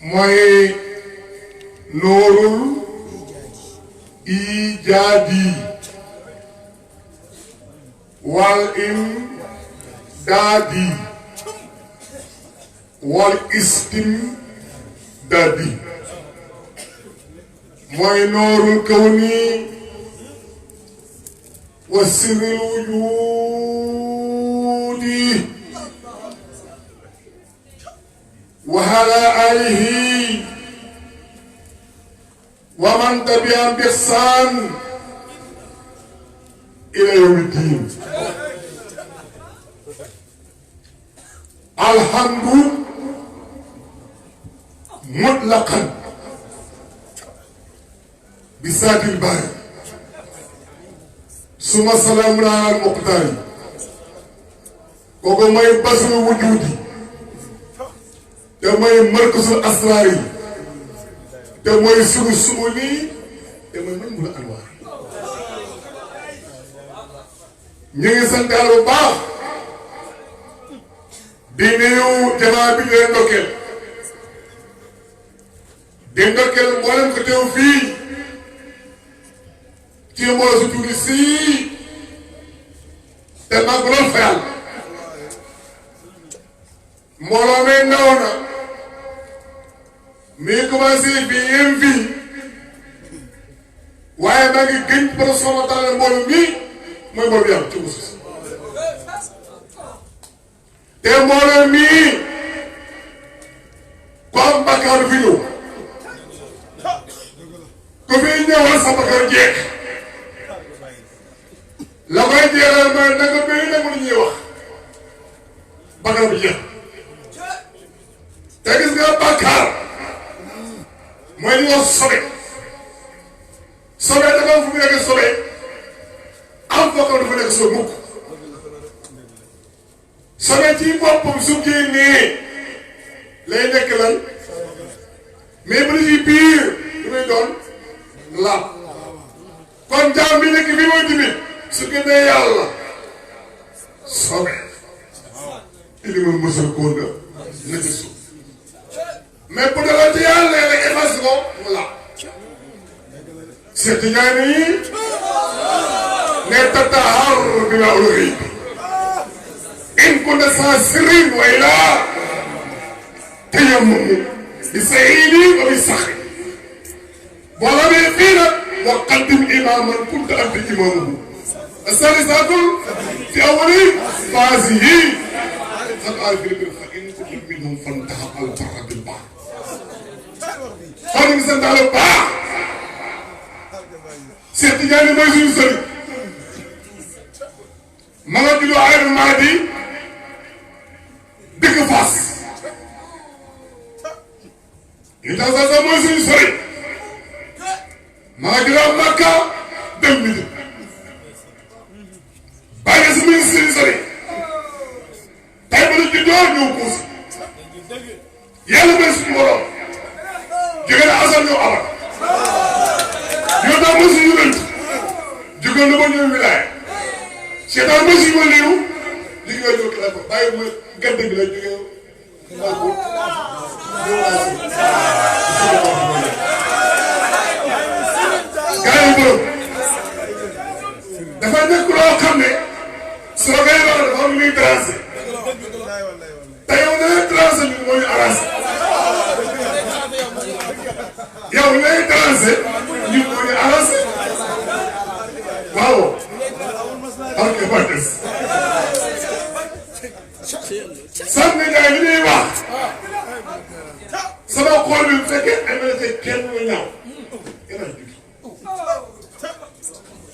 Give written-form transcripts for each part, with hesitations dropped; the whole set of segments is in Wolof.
mooy noorul ijaadi wal imdaadi wal istimdaadi mooy noorul kawni wa sirril wujudi wa ala alihi wa man tabi'ahum bi ihsan ila yawmi ddin. alhamdu mutlaqan bi saatil baari suma salaamun ala al-muqtaari kooku mooy basul wujudi te mooy markasul asraar yi te mooy sunu suuni te mooy mën mu la anwaar. ñu ngi sant Yàlla bu baax di nuyu jamaa bi di leen ndokkeel di ndokkeel mboolem ko teew fii ci mbooloo su tuuti sii te mag lool fa Yàlla mbooloo mi ndaw na mi commencé fii yéen fii waaye maa ngi gëñ pour sama tànn mbooloo mi mooy mbooloo Yàlla ci musu te mbooloo mii ku am bakkaar fi ñëw ku fi ñëwal sa bakkaar jeex la koy jeexal mooy nanga bëri nag lu ñuy wax bakkaar bi jeex te gis nga bakkaar mooy li nga sobe sobe dafa am fu mu nekk sobe am bakkaar dafa nekk sobe mukk sobe ci boppam su génnee lay nekk lan mais bu ci biir lu muy doon laab kon jaam bi nekk bi mooy tamit su génnee yàlla sobe ilimal mësal kóor na na ci suuf mais bu dala ci yàlla rek efface ko mu laab seeti ñaan yi ne tatahar bi la uluhi in kunta saa sirrin wa ilaa tayammum bi sa'iidi wa bi saxri boo la nee fii nag wa qaddim imaaman kunta anta imaamuhu as-saalisatul fi awwali faasihi qad aafil fa in kunta minhum fantaha al-barra bil bahr kon ñu sant Yàlla baax Seex Tijaan mooy suñu sëriñ ma nga juddoo Aynu Maadi dëkk Fass ñu tax sax mooy suñu sëriñ ma nga juddoo Makka dem Medina bàyyi si muy suñu sëriñ tey ba la juddoo ñëw Kossy yàlla mooy suñu borom jóge na asal ñëw abat yow daal mooy suñu rënt jóge na ba ñëw wilaaya seetaan mooy suñu wàllu li nga ñëw kila ko bàyyi mooy gerte bi la jóge gaa yi borom dafa nekk loo xam ne soo koy wax dafa am lu ñuy tracé te yow da ngay tracé ñu moo ñu arrangé yow ngay tracé ñu moo ñu arrangé waaw ok Barthes Sangue Ndiaye li ñuy wax sama xool bi bu fekkee ay na te kenn mu ñaaw yéen a ngi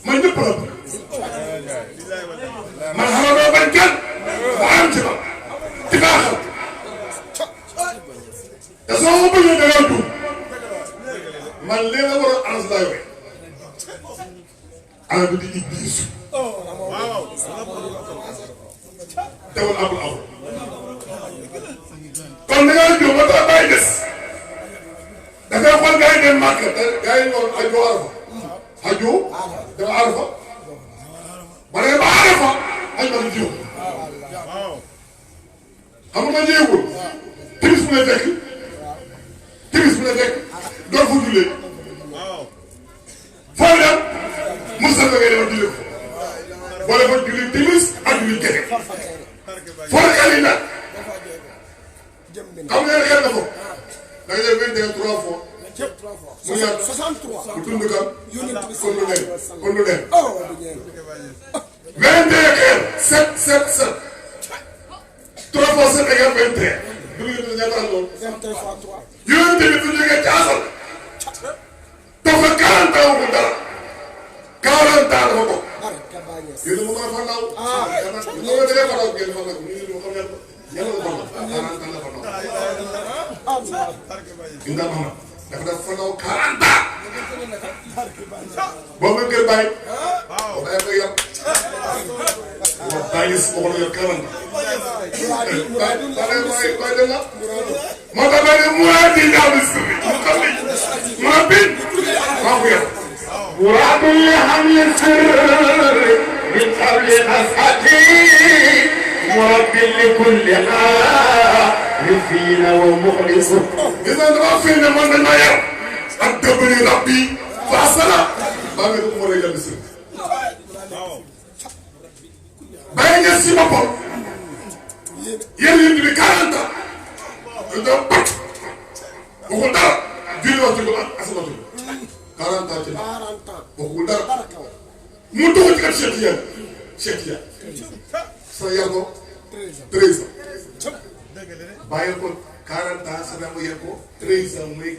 man ñëpp la bëgg man xamal doo bañ kenn mu am ci ma ci baaxal te soo ko bëggee da nga dugg man lii la war a ans laa yore ana du di Iblis teewul amul amul kon da ngaa jóg ba tax bàyyi des dafay xool gars yi dem màkk te gars yi ñëwoon aju arafa aju dama arafa ba ne ba arafa aju ba di jiw xam nga jéegul timis bu ne fekk timis bu ne fekk doo fa jullee foo dem Moussa nga ngay demal jullee ko boole fa julli timis ak julli gerte foo xel yi nag xam nga xel na ko da nga def 23 fois mu ñaata 63 mu tund kam kon lu nen kon lu nen 21 xel 7 7 7 3 fois 7 égale 21 du ñu ñaata ñaata lool 21 fois 3 yonent bi du jógee ci asal dafa 40 ans ko dara 40 ans dafa ko yéen mo ma fa naw ñu nga dégg fa naw ngeen fa naw ñu mo xam ñalla ko fa naw 40 ans la fa naw inda ma dafa def fa naw 40 ans boo ma kër Baye waaw Baye ko yar Baye ko ko yor 40 ans Baye dem na moo tax Baye mu di ñaaw bis bi mu bin maa ko yor مراد لحمل السر من قبل نصحتي مرب لكل عارفين ومخلص إذا رافين من المير أدبني ربي فأصلا ما بيكون مريجا بسر باين يسيما بول يلي بي 40 أنت بات وقلت ديني وقتك أسمعتك 40 ans ci la 40 ans waxul dara mu dugg ci kat Cheikh Tidiane sa yar ko 13 ans bàyyi ko 40 ans sa dama yar ko 13 ans muy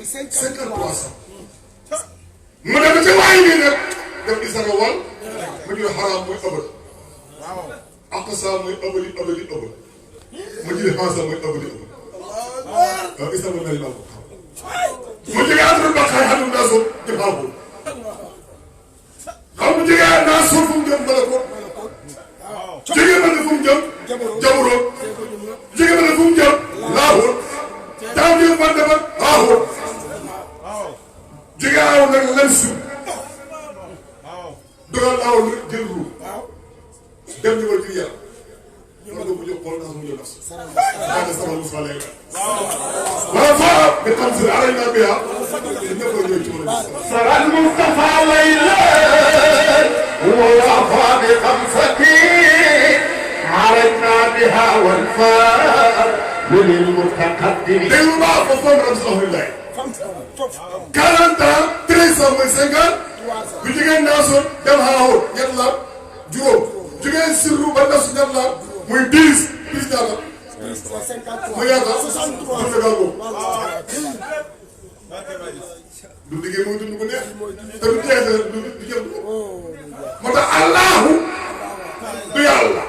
53 ans mu dem ci waay bi nag def isara wal mu jël xaraam muy ëbal aqsa muy ëbali mu jël xansa muy ëbali isara mel na ko mu jógee Avril ba xay xamul naa suuf jëfandikoo xam mu jógee naa suuf fu mu jëm mën a ko jógee mën na fu mu jëm jamono jógee mën na fu mu jëm laawul daaw jëm man dafa laawul jógee aw nag lan suuf dogal laawul nag jël ruub dem ñu war ci yàlla ñu ma ko jox xool naa mu jël nas maa ngi sama musa léegi wala faa bi xam si alay naa biya ñëpp la ñëw ci mën a saral Mustafa layla wala faa bi xam saki عرفنا بها والفار للمتقدم ديروا بقى فصل رمز أهل الله 40 ans 13 ans mooy 50 bu jigéen naasoon dem xaaxul ñett la juróom jigéen sirru ba nasu ñett la muy 10 10 ñaata muy ñaata 63 du fegal ko du liggéey mooy dund ko neex te du jeexee du jëm moo tax allahu du yàlla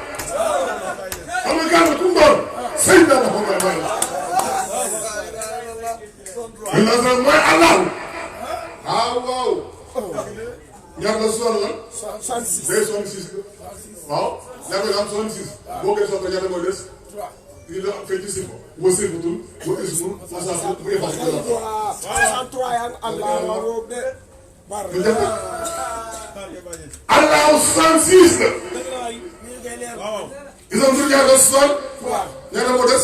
xam nga gàllankoor ku mu doon sëñ bi daal mooy la. mooy allahu. waaw. ñaata sol la. 66 day 66 waaw ñaata nga am 66. boo koy soxla ñaata mooy des. lii la am fekk si ko. woo Seydou woo Ismaël woo Sassou mu yëfaat ko la. 63 yaa ngi allahu de. allahu 66 la. ils ont dit ñaata sol. ñaata moo des.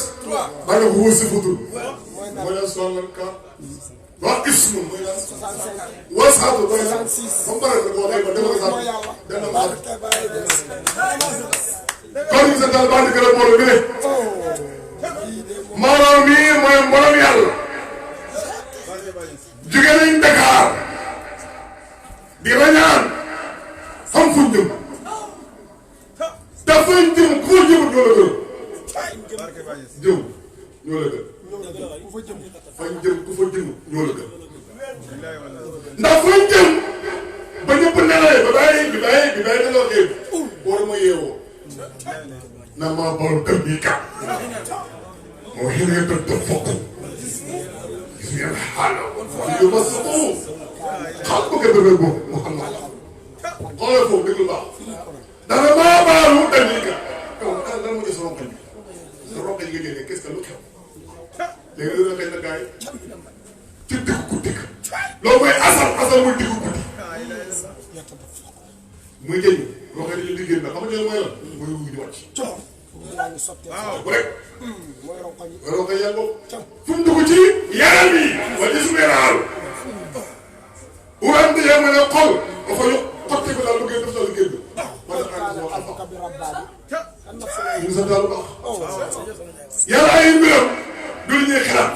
bàyyi ko woo Seydou. mooy la sol la ka. waa Ismaël mooy la. woo Sassou mooy la. comme pare na boo xëy ba demal Sassou. dana ko kon ñu seetal baa di gën a boole bi ne. maanaam mii mooy mboolem yàlla. jóge nañ Dakar. di rañaan. xam fuñ jëm. dafañ jëm ku fa jëmut ñoo la gën. jëm ñoo la gën. fañ jëm ku fa jëmut ñoo la gën. ndax fañ jëm. ba ñëpp nelawee ba bàyyi bi neloo xëy. boor ma yeewoo. na maa borom kër bii kat. moo xëy na te fokk. gis ngeen xaaral. yow ma soo. xam nga gën a bëgg moom mu xam naa la. xoolee foofu dëgg lu baax. dana maa baalu dañuy kat. yow kan lan moo jël sa rongañ bi. sa rongañ nga génnee qu'est-ce que lu xew. léegi loolu xëy na gars yi. ci diggu guddi ga. loolu mooy asal muy diggu guddi. muy jëñ. loo xam ne dañuy liggéey nag xam nga mooy lan. mooy ruuj di wàcc. bu rek waroo ko yàgg fu mu dugg ci yaram bi wala su meeraal uram di yem ne xol ba fa yokk xotti ko daal bu ngeen def daal génn wala ñu sa daal baax yàlla ay mbiram du lu ñuy xalaat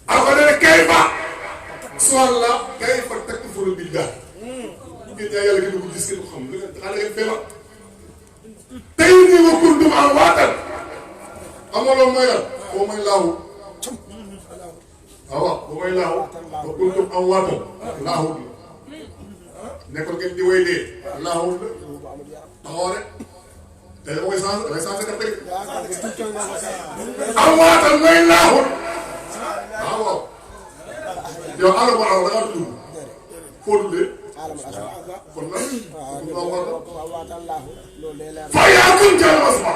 ako ne kay fa soal la kay fa tekk furu bi daal ngeen ñaa yàlla gën ko gis ngeen ko xam xanaa ngeen feebar tey nii wa kuntum am waatal amoo loolu mooy lan boo mooy laawu waaw boo mooy laawu wa kuntum am waatal laawut la nekkul ngeen di way dee laawut la taxaw rek te dama koy changé damay changé kat rek am waatal mooy laawut waaw yow àll bu aw da ngaa dugg foo dundee kon nag fa yaa kun jàll asma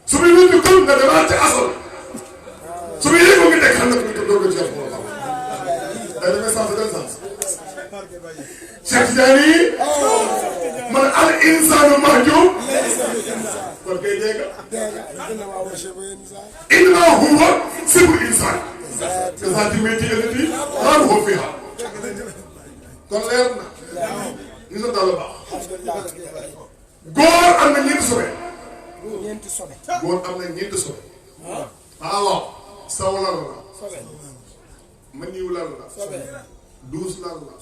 su ma yëngu kon nga demaat ci asal su ma yëngu nga nekk xam nga ko doog a jeex moo xam day damay sens benn sens Cheikh Ndiaye man al insaanu mahjub kon kay dégg inna huwa sibul insaan te saa ci métier ëllëg yi maa ngi ko fi xam kon leer na ñu sa daal baax góor am na ñeenti sobe góor am na ñeenti sobe waaw saw lal la maniw lal la duus lal la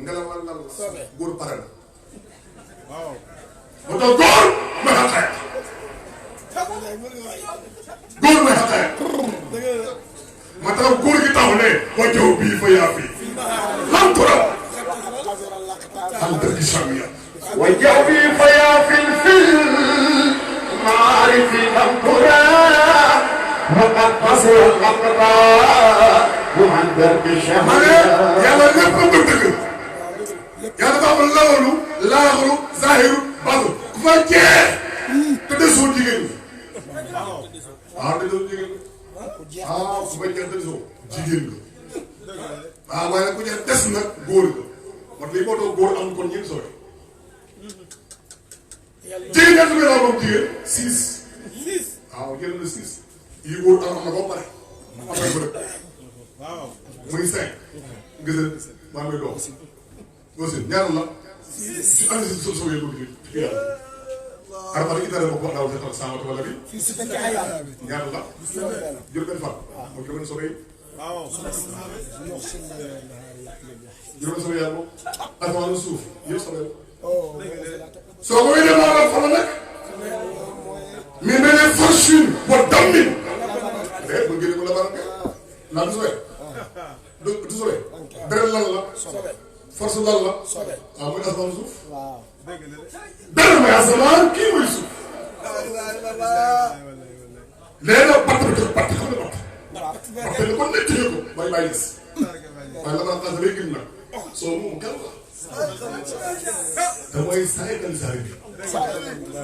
ngelawal lal la góor pare na moo tax góor mooy xaqaaya góor mooy xaqaaya ma tax góor gi taxu ne wa jow bii fa yaa fii lam turam xam dëgg samiya wa jow bii fa yaa fil maarifi lam turam waqad basira al-aqra wa man dëgg samiya yàlla lépp lu dëgg yàlla dafa am lawalu laaxalu zahiru batu ku fa jeex te desoo jigéen ñi waaw te desoo jigéen ñi ah su ma jeex desoo jigéen ñi waaw waaye nag ku jeex des nag góor ga man lii moo tax góor am kon ñeent sooy jigéen ñaata may moom jigéen 6 waaw jël na 6 yi góor am na ba pare am na bërëb muy 5 gësën maa ngi dox aussi ñaar la si année si soo yëngu ci yàlla arba dañuy tere bopp daaw sa sama wala bi ñaar la jël benn fan mooy benn sobe waaw juróom sobe yàlla moom asamaan suuf yëpp sobe soo ko wéyee maa la fan nag mais beneen fortune boo dammin de bu génne ko la barke naa du sobe du sobe beneen lan la force lan la waaw mooy asamaan suuf benn mooy asamaan kii mooy suuf léegi nag batt bi batt xam nga batt batt ni kon nekk ko bay bàyyi gis waaye la ma xas rek gën nag soo moom kan la te mooy saay kan saay bi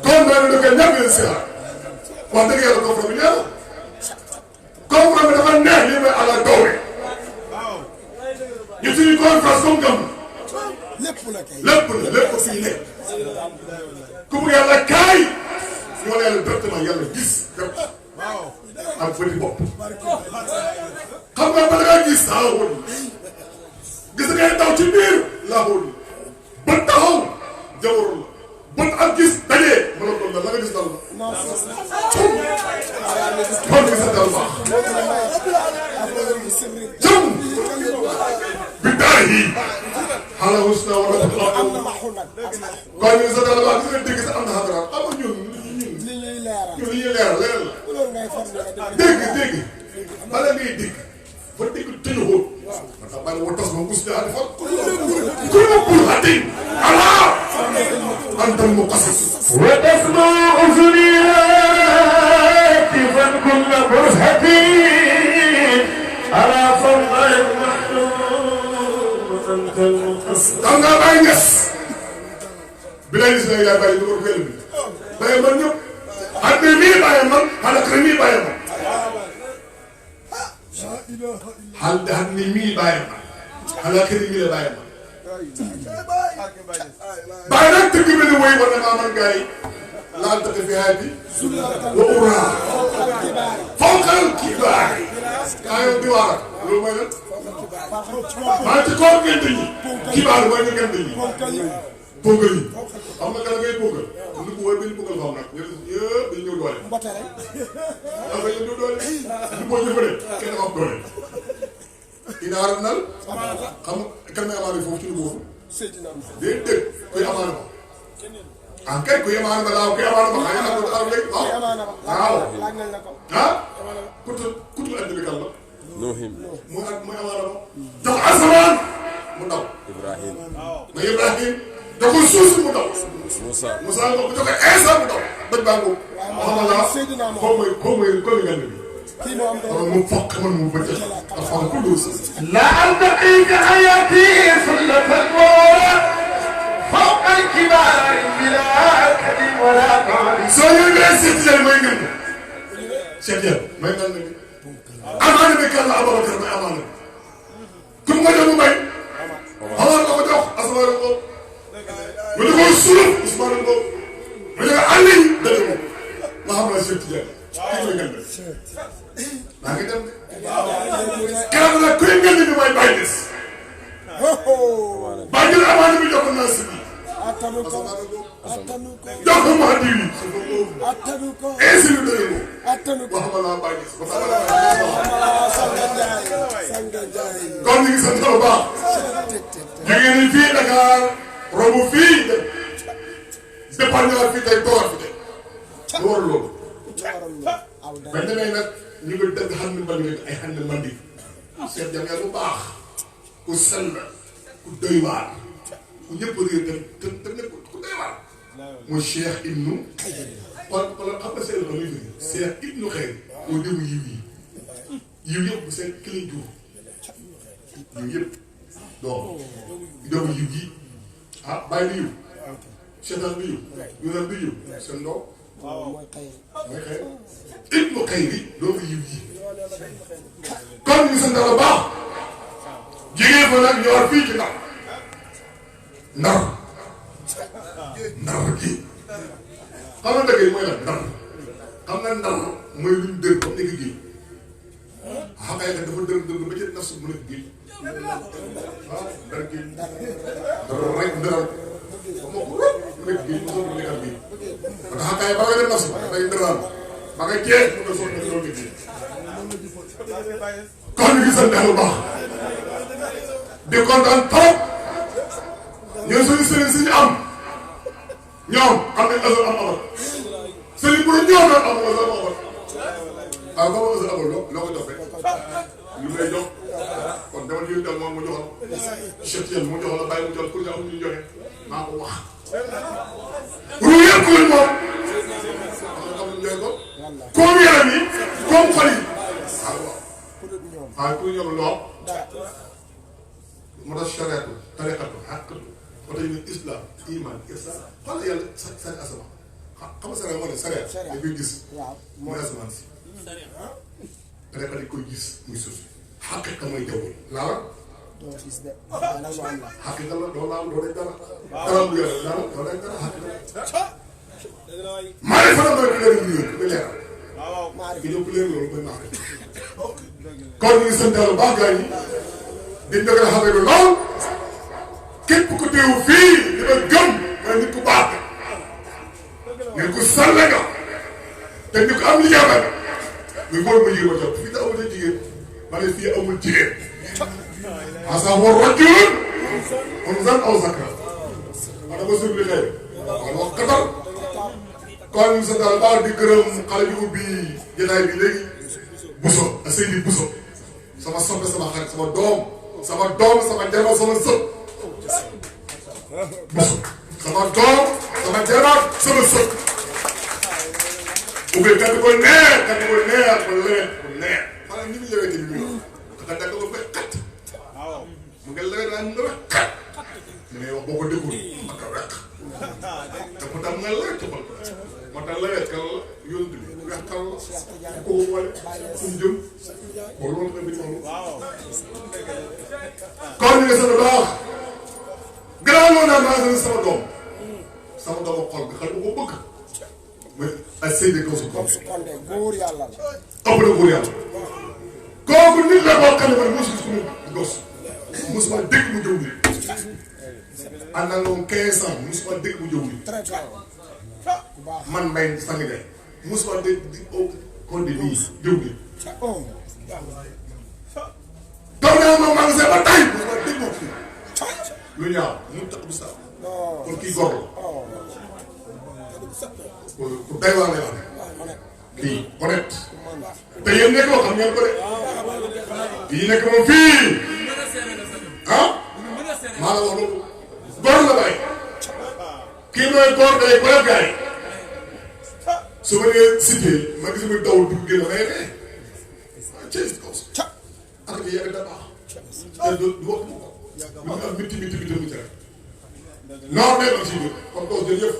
kon naa ne da koy ñàkk leen siyaar wax dëgg yàlla conférence bi neex na conférence bi dafa neex lii mooy àlla doole ñu suñu conférence comme gam lépp la fii nekk ku bëgg yàlla kaay ñoo la yàlla directement yàlla gis def ak bëri bopp xam nga ba da ngaa gis saa wóor gis ngay daw ci biir laa wóor bët taxaw jawarul la bët ak gis dajee mën a doon la nga gis dal la kon gis a dal baax jëm bidaahi xala husna wa rahmatullah kon ñu sa dal baax gis nga dégg sa am na xadaraat xam nga ñun li ñuy leeral leneen la dégg bala ngay dégg ba dégg tëju ko man sax bàyyi wa tas ma mus daa defal kulubul hatin ala antal muqassis wa tasma usuniyati fan kulla burhatin ala fawqa mahdum antal muqassis danga bàyyi nges bi lay gis lay yaay bàyyi du ko fenn bi bàyyi man ñëpp xam ne mii bàyyi man xanaa kër mii bàyyi man xal daal ni mii bàyyi ma xanaa kër mii la bàyyi ma bàyyi nag tëgg bi ni woy war na maa man gars yi laal tëgg fi haay bi wa ura fawqal kibaar kaa yow di waar loolu mooy lan maa ci kaw ngeen ñi kibaar mooy nga ngeen ñi ponkal yi xam nga ngay ponkal lu ko wër benn ponkal fam nag yëpp dañ ñëw doole dafa ñëw doole lu boo jëfale kenn am doole inaar nal xam kan may amaane foofu ci lu boobu day dëgg kuy amaane ba ah kay kuy amaane ba laaw kuy amaane ba xëy na ko aw léegi waaw ah kutul addi bi kan la muy amaane ba jox asamaan mu ndaw ma Ibrahim jox ko suuf mu ndaw Moussa nga ko joxe Isa mu ndaw dëgg baa ngoo xamala koo mooy ngand bi mu fokk man mu bëccëg afan ku dul لا ألتقيك حياتي سلة المولى فوق الكبار بلا كذب ولا قول soo ñëwee Cheikh Diène may ngand Cheikh Diène may ngand bi amaana bi kan la Ababacar may amaana kum nga jox mu bay xamal nga ko jox asmaan ko mu ne ko suluf Ousmane ko mu ne ko Aliou dëgg ko ma xam la Cheikh Diène kii may ngand maa ngi dem de keroog nag kuy ngand bi mooy Baye des Baye jël amaana bi jox ko naa si bi jox ko maa diwi ainsi lu dëgg ko waxuma laa Baye des kon ñu ngi sant bu baax jógee ni fii Dakar romb fii départ ñëwaat fii tey toogaat fi tey lu war loolu bañ demee nag ñu ngi dëgg xam ne mbandi ay xam ne mbandi seet jam yàlla bu baax ku sell ku doy waar ku ñëpp réer te nekk ku doy waar mooy Cheikh Ibnu wala xam nga seen loolu yi Cheikh Ibnu xëy moo demu yiw yi yiw yëpp bu seen kële jur yiw yëpp doomu yiw yi ah bàyyi bi yiw seetaan bi yiw yonal bi yiw seen doom mooy xëy Ibnu xëy bi doomu yiw yi kon ñu sant la baax jigéen fa nag ñëwaat fii ci Ndar gi xam nga dëgg yi mooy lan Ndar xam nga Ndar mooy luñ dër comme nekk géej xam nga dafa dër ba ci naf su mu nekk géej waaw Ndar géej Ndar rek ndëral ba moo ko mu nekk géej mu soog a nekkal géej parce que xam nga ba nga dem naf su day ndëral ba nga jeex mu nga soog a nekk géej kon ñu ngi sant bu baax di kontaan trop ñooy suñu sëriñ si ñu am ñoom xam nañ asal am amal sëriñ bu ne ñoom nag am asal am amal waaw comme asal amal loo ko jox rek lu mu lay jox kon demal ñu dem moom mu joxal Cheikh Diène mu joxal la bàyyi mu jox pour ñu am ñu joxe maa ko wax ru yëpp ku leen moom xam ñu joxe ko comme yaram yi comme xol yi waaw pour ñoom loo moo tax chariatu tariqatu xàqatu moo tax ñu ne islam iman ihsan xoolal yàlla sa asamaan xam nga sariya moo ne sariya da koy gis mooy asamaan si tariqa dañ koy gis muy suuf xaqiqa mooy jaww laala xaqiqa la doo laal doo dañ dara dara bu yàlla dara doo dañ dara xaqiqa maa ngi faral di leeral ñu yëngu leeral ki ñëw ku leer loolu mooy maa kon ñu ngi sant yàlla baax gars yi di njëkk a xamee lu lool képp ku teewu fii li ma gëm mooy nit ku baax nit ku sell nga te nit ku am li yàlla muy góor ma jigéen ma jot fii da amul jigéen ma ne fii amul jigéen asa war rajulun unzan aw zakar ma dama suuf li xëy wala wax katar kon ñu sant yàlla baax di gërëm xale bi ubbi jotaay bi léegi Bousso a Seydi Bousso sama soppe sama xarit sama doom sama jabar sama sët Bousso sama doom sama jabar sama sët ubbee kat ko neex ko leer xanaa ni mu yewee tamit muy wax da ko fay xat mu ngi leer naa nga xat mu ne wax boo ko déggul ak rek te pourtant nga leer ci xol moo tax leer kal la yónni bi weex kal la ko wale fu mu jëm kon loolu nga bi noonu kon ñu ngi sant baax ñëwoon naa maa sama doom xol bi xel bu ko bëgg mooy ay Seydou Kawsu Konde góor yàlla la. ëpp na góor yàlla kooku nit la boo xam ne man mosu gis ku mu gos mosuma dégg mu jëw ni ànd ak moom 15 ans mosuma dégg mu jëw ni man Mbaye Sangue Ndiaye mosuma dégg di Konde nii jëw ni daw naa ma magasin ba tay mosuma dégg moom fii lu ñaaw mu tax bu sax kon kii góor la ku day waar lay wax kii honnête te yéen nekk loo xam ngeen ko de kii nekk moom fii ah maa la wax loolu góor la Baye kii mooy góor day bële gaay su ma nee cité ma gis muy daw dugg génn may ree Thiès kaw sa ak bi yàgg da baax te du wax mu ko lu mu am miti mu ci rek non day am si biir comme doo jël yëpp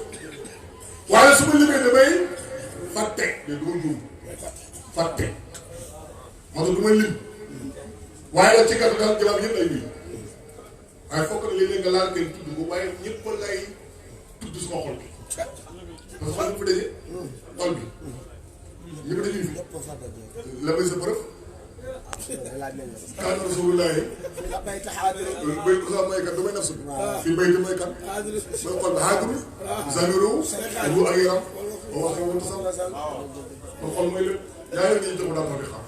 waaye su ma limee damay fàtte mais du ma juum fàtte moo tax du ma lim waaye nag ci gàttal daal jëlaat yëpp ay lim waaye foog na léeg-léeg nga laal kenn tudd ko waaye ñëpp lay tudd suma xol bi parce que xol bi daje xol bi ñëpp daje fi la may sa preuve kaana rasulullahi bay ko sax may kan damay naf su fii bay damay kan mooy xol bi xaadiru zamiru bu ak yaram boo waxee woon tasam ba xol mooy lépp yaa ngi leen di jox daal di xam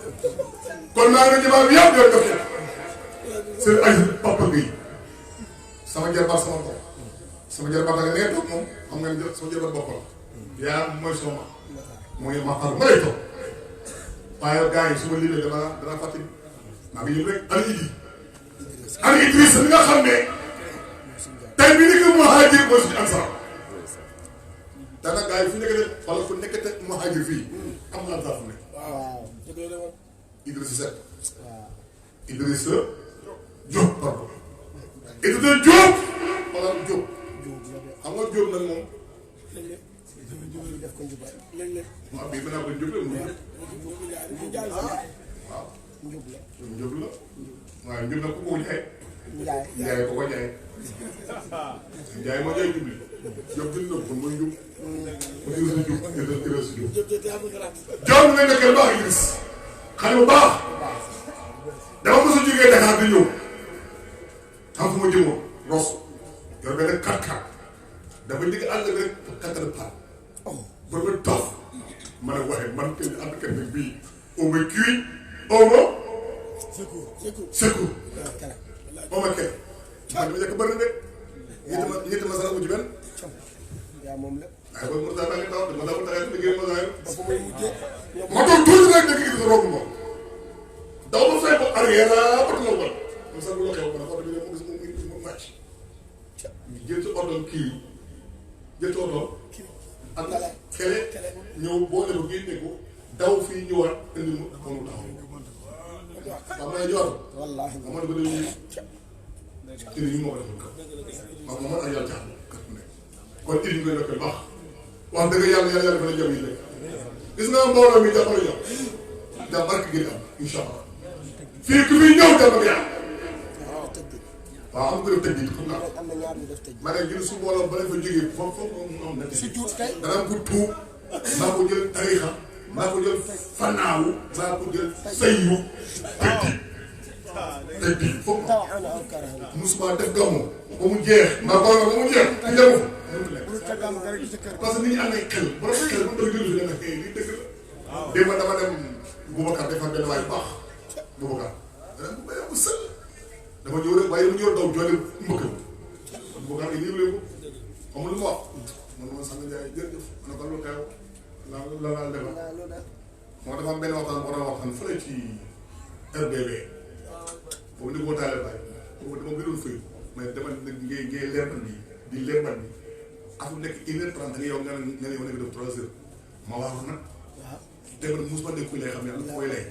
kon maa ngi jibaab bi yëpp yooyu joxe seen ay papa bi sama jarbaat sama bopp sama jarbaat da nga nee toog moom xam nga ne sama jarbaat bopp la yaa mooy sama ma mooy maxar ma lay toog waaye gars yi su ma limee dana fàtte maa ngi yëg rek ana Idriss mi nga xam ne tey bi nekk muhaajir mooy suñu ansar daanaka gars yi fu nekk de wala fu nekk te muhaajir fii am na ansar fu nekk Idriss Seck Idriss Diop pardon Idriss Diop wala Diop xam nga Diop nag moom waaw bii mën naa ko Diop la waaw njub la waaw njub nag ku ko jaay Ndiaye ko jaay Ndiaye moo jaay njub li Diop jënd na ko mooy njub mu Idriss Diop Diop nga nekkee baax Idriss xale bu baax dama mos a jógee Dakar di ñëw xam fu ma jëmoon Ross yor benn 4x4 dafa digg àll bi rek 4 par ba ma dox ma ne waxee man kenn ànd kenn nag bii au moins cuit au moins secours au moins kenn man dama njëkk bëri de ñetti ma sara mu ci benn waaye boobu Moussa Ba nga taw dama daa ko taxee liggéey ma saa ma toog tuuti rek dëgg gis romb ma daw ma fay ko arrière oto la woon man sax bu la xew ma ne oto bi ne ma gis mu màcc jël ci oto kii jël ci oto am na kele ñëw boole ko génne ko daw fii ñëwaat indi mu moom mu taxaw xam naa ñëwaat wallaahi ma ne ko dañuy indi ñu moo ko defoon ma man ak yàlla jaxam kon indi nga nekk baax wax dëgg yàlla dafa la jëm yi nekk gis nga mbooloo mi jàppale ñoom jàpp barke gi am incha allah fii ku fi ñëw jàpp ak yàlla waaw am nga def tëj bi xam naa ma ne gis su mbooloo ba fa jógee foofu mu am na dana ko tuub maa ko jël tarixa maa ko jël fanaawu maa ko jël sayyu tëj bi foofu musuma def gàmmu ba mu jeex maa ko ba mu jeex te jëmu parce que nit ñi am nañ xel borom xel bu doon jël dana xëy lii dëgg la démb dama dem Boubacar defar benn waay bu baax Boubacar dana bu béyee bu sël dama ñëw rek waaye mu ñëw daw joole mbëkk Boubacar yi ñëw leen ko xam lu ma wax man ma Sangue Ndiaye jërëjëf ma ne ko lu xew la defal moo dafa am benn waxtaan boo doon waxtaan fële ci RDB boobu ni boo taalee bàyyi boobu dama gënoon fëy mais dama ngay leerban bi di leerban bi afu nekk 1h30 nga yow nga ne yow nekk def 3 heures ma waaru nag dégg nga mosuma dégg kuy lay xam yàlla koy lay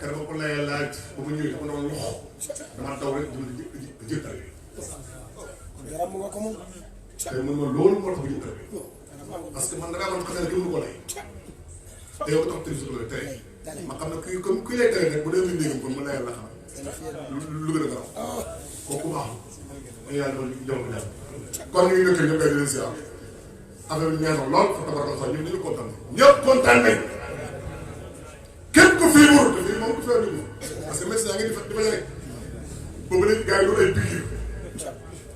kër ba ko layee laaj ba ma ñëwee dama doon loxo dama daw rek dama jëkkal te mun ma loolu moo tax bu jëkkal parce que man da ngaa mën xam ne kenn du ko lay te yow tax tëj su ko tere ma xam ne kuy comme kuy lay tere rek bu dee muy néegam kon mën na yàlla xam lu gën a garaw kooku baax ñu yàlla defal ñu jëm ko jàmm kon ñu ngi dëkk ñëpp ay leen si am affaire bi neex na lool fa tabaraka sax ñun dañu kontaan ñëpp kontaan nañ képp ku fiiwul te fii moom ku feebar ñu parce que médecin yaa ngi di fa rek boobu léegi gars yi doon ay piqûre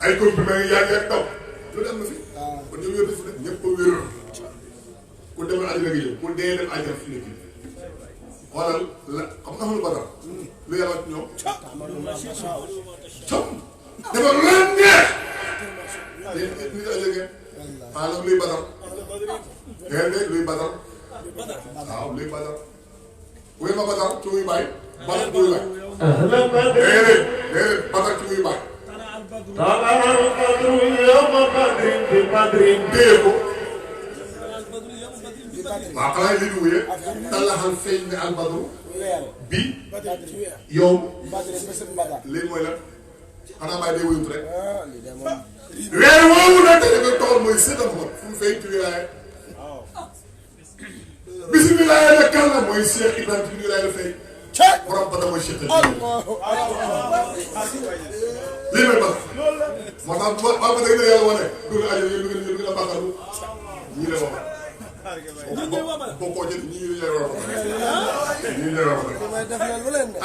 ay comprimés yi yaa ngi ak daw loolu am na fi kon ñoom wér def ñëpp ko wér ku demal àjjana gi jëm ku dee dem àjjana fi nekk xoolal la xam nga xamul ba dara lu yàlla ci ñoom com dafa lu leen neex yéen nit a jógee maanaam luy badar déedéet luy badar waaw luy badar wuy ma badar ci muy bàyyi badar ci muy bàyyi déedéet badar ci muy bàyyi téye ko waaw xanaa li ñu wuyee talaxal feeñ ne albadru bi yow lii mooy lan xanaa bàyyi day wuyut rek weer woowu nag te dafay tool mooy séddam ko fu mu feeñ ci wilaaya bisi wilaaya la kan la mooy Cheikh Ibrahima ci wilaaya la feeñ borom ba da mooy Cheikh lii mooy baax moo tax ba ba day yàlla wane dugg na àjjana yéen du ngeen a baaxalu ñii la wax bokkoo jënd ñii lay war a wax ñii lay war a wax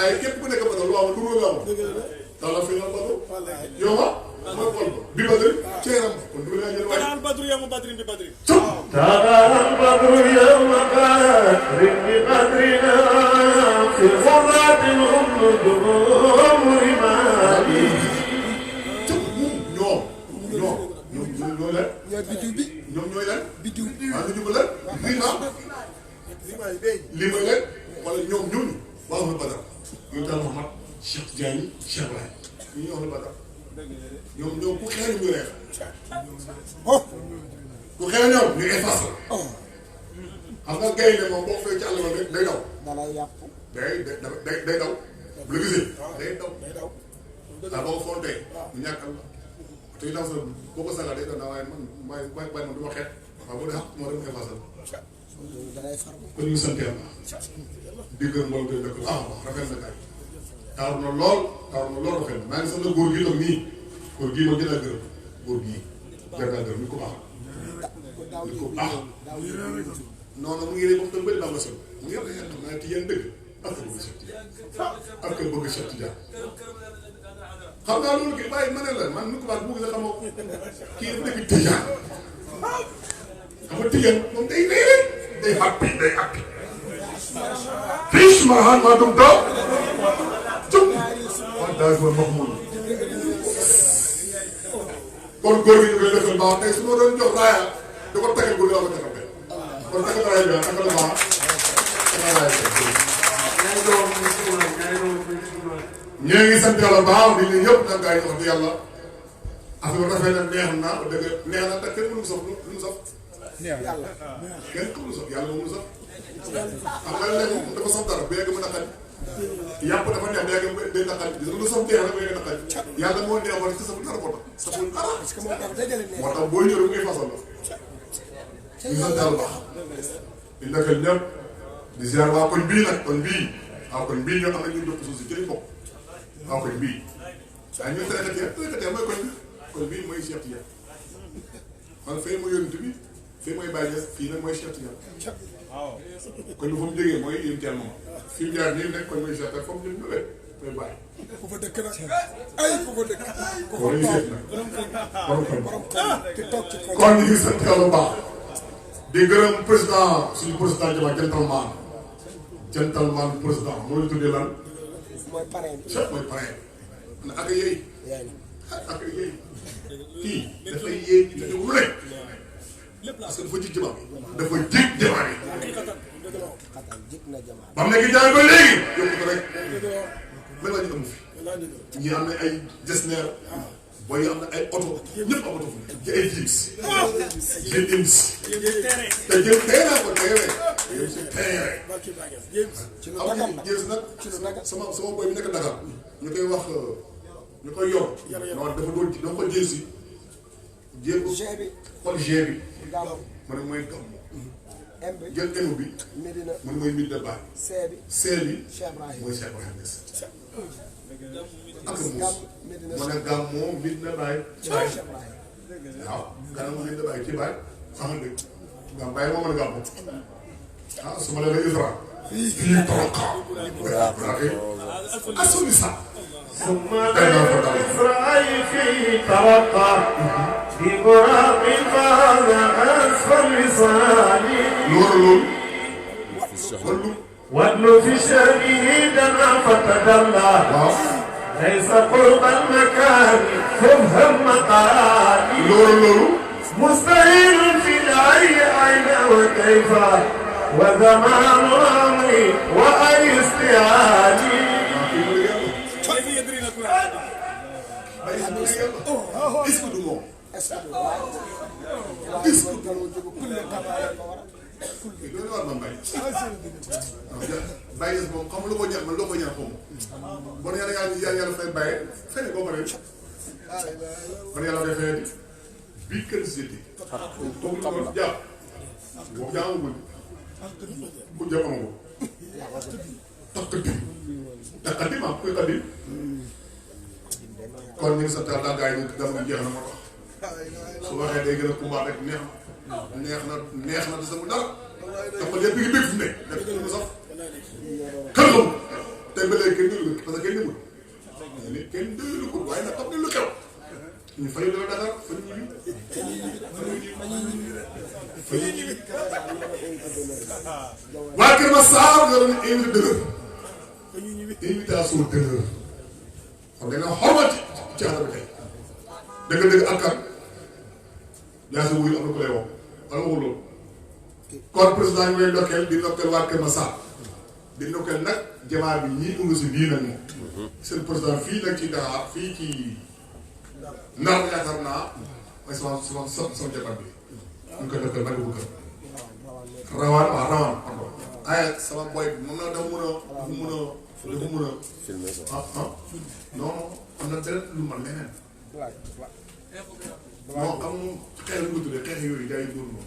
ay képp ku nekk ba lu am lu am daal la fi ñu am yow ma mooy xool ko bi badri ci yaram kon du la jël waay al badru yawma badrin bi badri al badru yawma badrin bi badrina fi khuratin rimadi ñoom ñooy lan ñoom ñooy lan maa ngi jubal lan lii mooy lan wala ñoom ñooñu waa ahlu badar ñoom daal Muhammad Cheikh Ndiaye Cheikh Baye ñu ñoo ahlu badar ñoom ku xeeñ ñu reex ku xeeñ ñoom ñu effacé xam nga gaynde moom boo fee ci àll ba day daw day daw bu la gisee day daw daa boo ko fontee mu ñàkkal la te daw sa boo ko saga day daw naa waaye man du ma xeet waaw bu dee xaq moo dem effacé kon ñu sant yàlla di gërëm loolu koy dëkk rafet na kay taaru na lool rafet na maa ngi sant góor gi toog nii góor gii ma gën a gërëm góor gii jar naa gërëm nit ko baax non mu ngi ne moom tam bëri naa ma sol mu ngi yàlla xam naa Tijaan dëgg ak bëgg Cheikh Tidiane ak bëgg Cheikh Tidiane xam naa loolu kii bàyyi ma ne la man nit ko baax bu gis a xamoo kii dëgg Tijaan xam nga Tijaan moom day happy fiche ma xam maa dum taw cum wax daal ma Mahmoud kon góor gi ñu koy defal baax tey su ma doon jox raaya da ko tegal góor gi la ko tegal kon tegal raaya bi tegal la baax tegal raaya bi ñee ngi sant yàlla baax di leen ñëpp nag gars yi wax di yàlla affaire rafet na neex na dëgg neex na te kenn mënu saf lu mu saf kenn mënu saf yàlla mënu saf xam nga léegi moom dafa saf dara bu yegg mën a xaj yàpp dafa neex bu yegg day naqari gis nga lu saf neex rek bu yegg naqari yàlla moo neex wala ci saful dara moo tax saful dara moo tax boo ñëw rek ngay fasal la ñu sant yàlla baax di nekkal ñëpp di ziar waa koñ bii nag koñ bii ñoo xam ne ñu jox suuf si ci lañ bokk waa koñ bii waaye ñun traité mooy koñ bii mooy Cheikh Tidiane man fee mooy yonent bi fee mooy Baye fii nag mooy Cheikh Tidiane kon lu fa mu jógee mooy yéen teel moom fi mu jaar nii nekk kon mooy Cheikh foofu ñu ñëwee mooy Baye. ku fa dëkk nag ay ku fa dëkk. kon ñu seet nag kon ñu ngi sant yàlla bu baax di gërëm président suñu président Diomaye gentleman président moo la tuddee lan. mooy parrain bi mooy parrain bi. ak yéy ak yéy kii dafay yéey ci lu ne parce que dafa jig jamono dafa jig jamono ba mu nekk jaay ba léegi yokku ko rek mel na ñu amu fi ñi am na ay gestionnaire booy am na ay oto ñëpp am oto ci ay jeeps jeeps te jël teere ko teere jël si teere am jeeps nag sama boy bi nekk Dakar ñu koy wax ñu koy yor non dafa doon da ko jël si jël ko xool G bi mu ne mooy gàmm jël emu bi mu ne mooy Medina Baye C bi mooy Cheikh Ibrahima ak muus mu ne gàmmu Medina Baye waaw gàmmu Medina Baye ci Baye xam nga dëgg gàmmu Baye moo mën a gàmmu ah su ma la lay Isra fii toroqa asuli sax ثم الإسراء في ترقى ببراق فهذا أسفل لساني وادل في شهيدا فتدلى ليس قرب المكان فافهم مقالي مستحيل في العي أين وكيف وزمان أمري وأي استعاني est-ce que du moom est-ce que loolu war na mbay Baye moom xam lu ko ñaan man loo ko ñaan xaw ma bon yàlla fay Baye fay ko pare kon yàlla koy fayati bii kër si boobu la ko jàpp boobu jaamagul bu jàppamagul takkati maa koy xaddi kon ñu ngi sant yàlla gars yi gàmm gi jeex na moo tax su waxee day gën a kumbaat rek neex na te sama dara te ko lépp ngi bëgg fu mu ne def ko sax kër xam tey ba léegi kenn déglu parce que kenn demul kenn déglu ko waaye nag xam ne lu xew ñu fay doo Dakar fa ñu ñibbi waa Kër Massar yoroon invité d'honneur invitation d'honneur kon da nga xormati ci àll bi tey dëgg-dëgg alkat yaa sa wuyu am na ku lay wax wala waxul loolu kon président ñu lay ndokkeel di ndokkeel waa Kër Massar di ndokkeel nag jamaa bi ñii ungu si bii nag moom seen président fii nag ci Dakar fii ci Ndar yaakaar naa mooy sama jabar bi ñu koy ndokkeel ba bu kër rawaan waaw rawaan ay sama boy bi moom nag dafa mën a filmer non am na beneen lu man leneen non am xeex lu ko tuddee xeex yooyu day dóor moom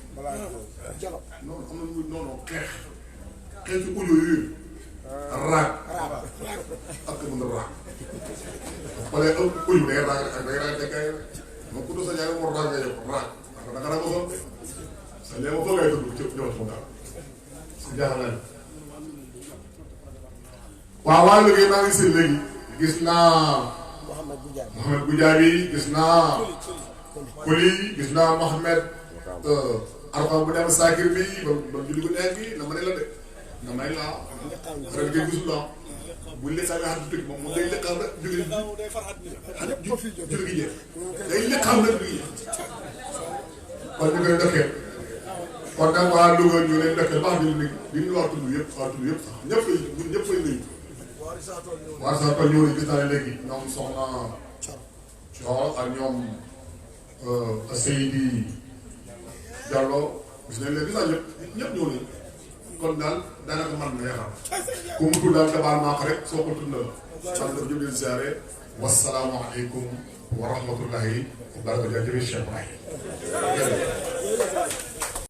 non am na non xeex ci audio yooyu raag ak mën a raag wala audio day raag ak day raag dekay moom ku doon sa ñaari moo raag nga yëpp raag parce que da nga daa mosoon sa léegi ma foog ngay dugg ci ñëwat mu daal si jaaxal nañu waaw waa liggéey maa ngi seen léegi gis naa Mohamed Goudiaby gis naa Koli gis naa Mohamed Alpha bu dem Sakir bi ba julli ko neex bi na ma ne la de na may laa ren ngay gisul la bu lekkaam nga xam ne moom moom day lekkaam rek julli gi jeex day lekkaam rek julli gi kon ñu koy ndokkee kon nag waa Louga ñu leen ndokkee baax di ñu waa tudd yëpp sax ñëpp ñun ñëpp fay nuyu waaw sax kon ñëw gis naa ne léegi ñoom soxna Coor ak ñoom Seydi Diallo gis nañ leen gis naa ñëpp ñëw nañu kon daal daanaka man na yaakaar ku mu tudd daal dabaal maa ko rek soo ko tudd la xam nga jëm leen ziare wasalaamualeykum wa rahmatullahi wa barakatuh jërëjëf Cheikh Baye